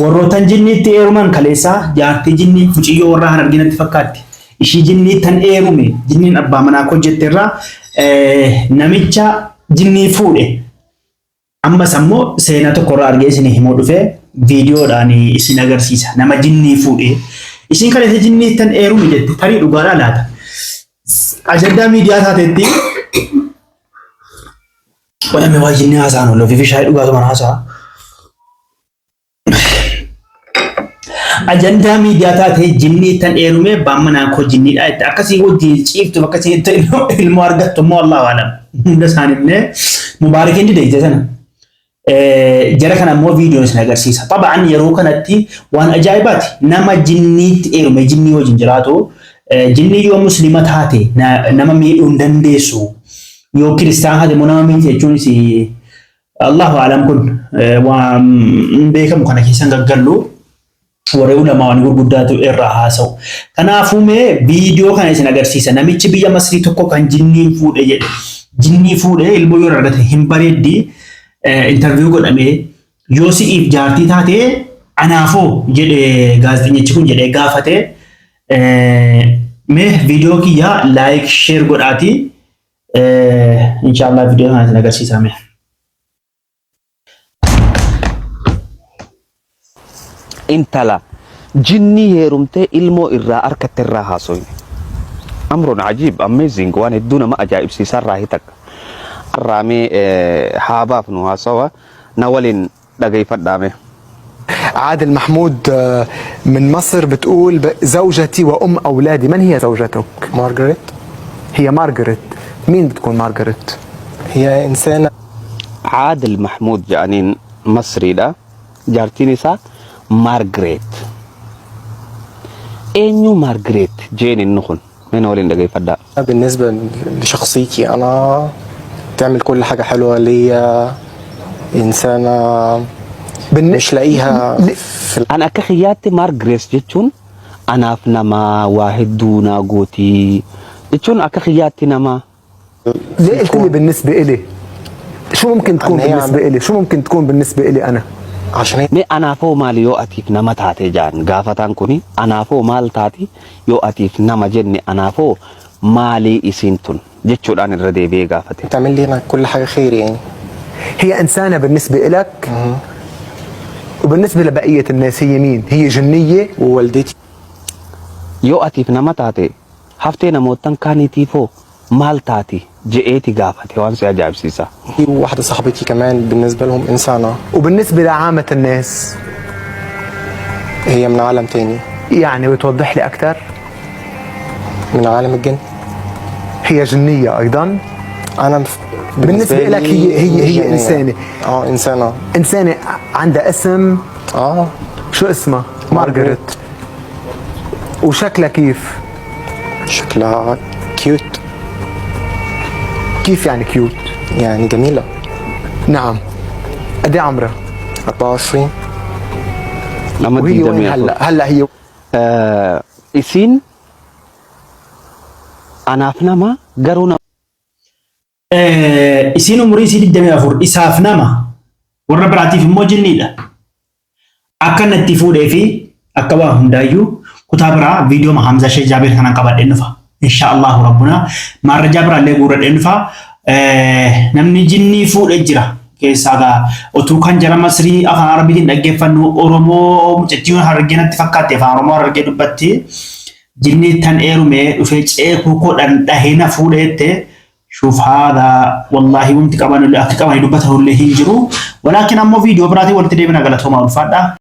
Warroottan jinniitti eeruman kaleessaa jaartii jinnii muciyyoo warraa Harargee natti fakkaatti. Ishii jinnii tan eerume jinniin abbaa manaa koo jette irraa namicha jinnii fuudhe. Ammas ammoo seenaa tokko irraa argee isin himuu dhufe viidiyoodhaan isin agarsiisa. Nama jinnii fuudhe. Ishiin kaleessa jinnii tan eerume jette tarii dhugaadhaa laata? Ajandaa miidiyaa taatetti. Qoyame waa jinnii haasa'an oolu ofii fi shaayii dhugaatuma haasa'a. Ajandaa miidiyaa taatee jinnii tan eerumee abbaan manaa koo jinniidha jette. Akkasii wajjin ciiftu akkasii itti ilmoo argattu immoo Allahu alam. Hunda isaaniillee mubaarakiin dide jette sana. Jara kana immoo viidiyoon isin agarsiisa. Xaba'an yeroo kanatti waan ajaa'ibaati. Nama jinniitti eerume jinnii wajjin jiraatu jinnii yoo muslima taate nama miidhuu hin dandeessu. Yoo kiristaana taate immoo nama miiti jechuunis Allahu alam kun waan hin beekamu kana keessan gaggallu warri ulamaawwan gurguddaatu irraa haasa'u. Kanaafuu mee viidiyoo kana isin agarsiisa. Namichi biyya Masrii tokko kan jinniin fuudhe jedhe. Jinnii fuudhe ilmoo yoo argate hin bareeddi interview godhamee yoo si'iif jaartii taate anaafoo jedhe gaazexeessichi kun jedhee gaafate. Mee viidiyoo kiyya like share godhaati. Inshaallah viidiyoo kana isin agarsiisaa mee. Intala jinnii heerumtee ilmoo irraa arkatte irraa haasoyne. Amrun ajiib amazing waan hedduu nama ajaa'ibsiisaa irraa takka. Irraa mee haa baafnu haasawa na waliin dhageyfadhaa mee. عادل محمود من مصر بتقول زوجتي وأم أولادي من هي زوجتك؟ مارجريت. هي مارغريت. مين بتكون مارغريت؟ هي إنسانة Caadil Mahmuud jedhaniin Masriidha. Jaartiin isaa Maargireet. Eenyu Maargireet jeen inni kun? Mee na waliin dhageeffadhaa. بالنسبة لشخصيتي أنا تعمل كل حاجة حلوة ليا إنسانة مش لاقيها في An akka kiyyaatti Maargireet jechuun anaaf nama waa hedduu naa gooti jechuun akka kiyyaatti nama ليه قلت لي بالنسبة إلي؟ شو ممكن تكون عن هي بالنسبة إلي؟ شو ممكن تكون بالنسبة إلي أنا؟ عشان هي Mee anaafoo maali yoo atiif nama taate jaan gaafataan kuni anaafoo maal taati yoo atiif nama jenne anaafoo maalii isiin tun jechuudhaan irra deebi'ee gaafate. بتعمل لي أنا كل حاجة خير يعني. هي إنسانة بالنسبة إلك وبالنسبة لبقية الناس هي مين؟ هي جنية؟ ووالدتي Yoo atiif nama taate haftee namoottan kaaniitiifoo maal taati je'eeti gaafate waan si ajaa'ibsiisa. وواحدة صاحبتي كمان بالنسبة لهم إنسانة. وبالنسبة لعامة الناس هي من عالم تاني. يعني بتوضح لي أكثر؟ من عالم الجن. هي جنية أيضا؟ أنا بالنسبة لك هي مش هي جنية. إنسانة. اه إنسانة. إنسانة عندها اسم؟ اه. شو اسمها؟ مارغريت. وشكلها كيف؟ شكلها كيوت. كيف يعني كيوت؟ يعني جميلة. نعم. قد ايه عمرها؟ 24. Nama وهي وين 24. هلا؟ هلا هي Isiin anaaf nama garuu nama Isiin umurii isii 24 isaaf nama warra biraatiif immoo jinniidha. Akka inni itti fuudhee fi akka waa hundaayyuu kutaa biraa viidiyoo Hamza Sheekh Jaabir kanaan qabadheen dhufa. Insha Allahu Rabbuna maarrajaa biraallee guurradheen dhufa. Namni jinnii fuudhee jira. Keessaa gaa otuu kan jara Masrii afaan Arabiitiin dhaggeeffannu Oromoo mucattiin Harargee natti fakkaatti afaan Oromoo Harargee dubbatti. Jinnii tan eerumee dhufee ceekuu koo dhandhahee na fuudheette. Shuuf haadha wallaahi wanti qaban akka qabanii dubbatan illee hin jiru. Walaakin ammoo viidiyoo biraatiin walitti deebina galatoomaa ulfaadha.